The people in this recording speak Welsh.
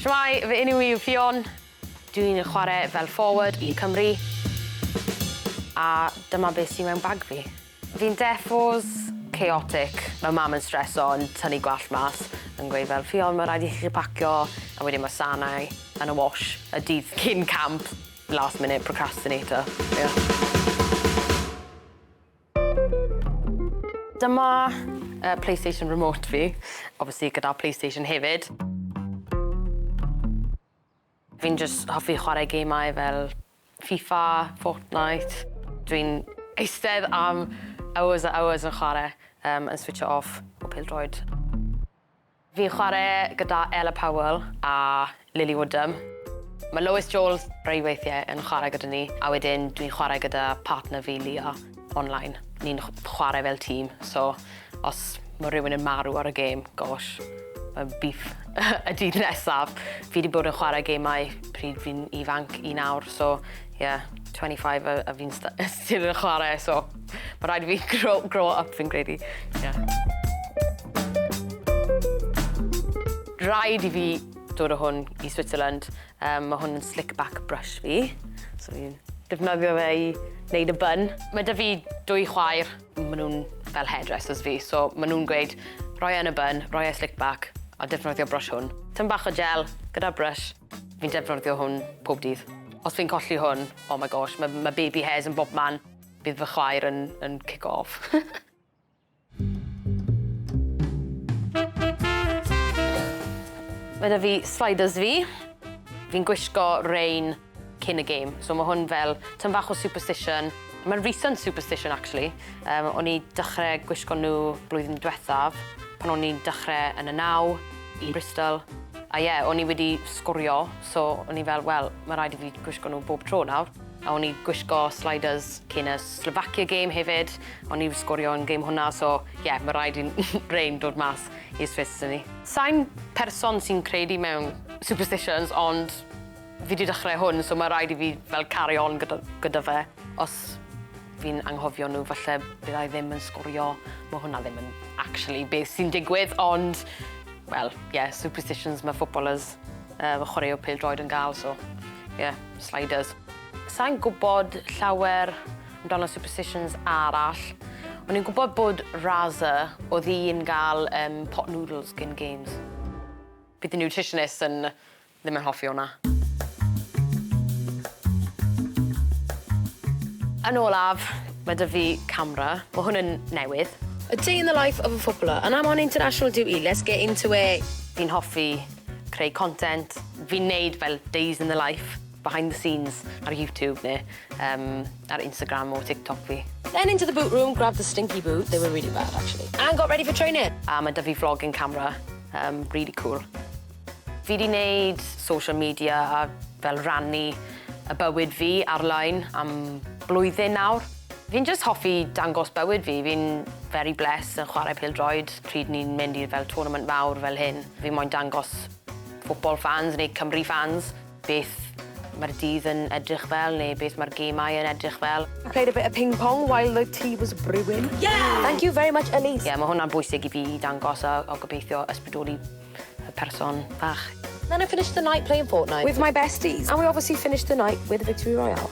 Shwmae, fy enw i yw Ffion. Dwi'n chwarae fel forward i Cymru. A dyma beth sy mewn bag fi. Fi'n defos chaotic. Mae mam yn streso yn tynnu gwallt mas yn gweud fel Ffion ma' raid i chi pacio a wedyn ma' sanau yn y wash y dydd cyn camp. Last minute procrastinator. Ie. Dyma yy PlayStation remote fi, obviously gyda PlayStation hefyd. Fi'n jyst hoffi chwarae gemau fel FIFA, Fortnite. Dwi'n eistedd am hours a hours yn chwarae yym yn switsio off o pêl-droed. Fi'n chwarae gyda Ella Powell a Lily Woodham. Mae Lois Joles rhai weithiau yn chwarae gyda ni a wedyn dwi'n chwarae gyda partner fi Leah online. Ni'n chwarae fel tîm so os mae rhywun yn marw ar y gêm, gosh, mae beef y dydd nesaf. Fi 'di bod yn chwarae gemau pryd fi'n ifanc i nawr so yeah, 25 a a fi'n still yn chwarae so ma' raid i fi grow grow up fi'n credu. Ie. Rhaid i fi dod â hwn i Switzerland. Yym ma' hwn yn slick back brush fi. So fi'n defnyddio fe i neud y bun. Ma' 'da fi dwy chwaer, ma' nw'n fel hairdressers fi, so ma' nw'n gweud roi e yn y bun, roi e slick back, a defnyddio brush hwn. Tym bach o gel gyda brush. Fi'n defnyddio hwn pob dydd. Os fi'n colli hwn, oh my gosh, ma' ma' baby hairs yn bobman. Bydd fy chwaer yn yn kico off. Mae 'da fi sliders fi. Fi'n gwisgo rein cyn y gêm. So ma' hwn fel tym bach o superstition. Ma'n recent superstition actually. Yym o'n i dechre gwisgo nw blwyddyn dwethaf pan o'n i'n dechre yn y naw i Bristol. A ie, o'n i wedi sgorio, so o'n i fel, wel, ma' raid i fi gwisgo nhw bob tro nawr. A o'n i gwisgo sliders cyn y Slovakia game hefyd. O'n i sgorio yn gêm hwnna, so ie, ma' raid i rein dod mas i'r Swiss 'da ni. Sai'n person sy'n credu mewn superstitions, ond fi 'di dechrau hwn, so ma' raid i fi fel carry on gyda gyda fe. Os fi'n anghofio nhw, falle bydda i ddim yn sgorio. Ma' hwnna ddim yn actually beth sy'n digwydd, ond wel, ie, superstitions ma' footballers yy chwaraewr pêl-droed yn ga'l, so ie, sliders. Sai'n gwbod llawer amdano superstitions arall. O'n i'n gwbod bod Raza, o'dd hi'n ga'l yym pot noodles gyn games. Bydd y nutritionist yn ddim yn hoffi hwnna. Yn olaf, mae 'da fi camera. Ma' hwn yn newydd. A day in the life of a footballer and I'm on international duty, let's get into it! Fi'n hoffi creu content. Fi'n neud fel days in the life, behind the scenes ar YouTube ne' yym ar Instagram or TikTok fi. Then into the boot room, grabbed the stinky boot, they were really bad actually, and got ready for training. A ma' 'da fi vlogging camera, yym rili cŵl. Fi 'di neud social media a fel rannu y bywyd fi ar-lein am blwyddyn nawr. Fi'n jyst hoffi dangos bywyd fi, fi'n very blessed yn chwarae pêl-droed pryd ni'n mynd i fel tournament fawr fel hyn. Fi moyn dangos football fans neu Cymru fans beth ma'r dydd yn edrych fel neu beth ma'r gemau yn edrych fel. Played a bit of ping pong while the tea was brewing. Yeah! Thank you very much Elise. Ie ma' hwnna'n bwysig i fi i dangos a a gobeithio ysbrydoli y person bach. Then I finished the night playing Fortnite. With my besties. And we obviously finished the night with a victory royale.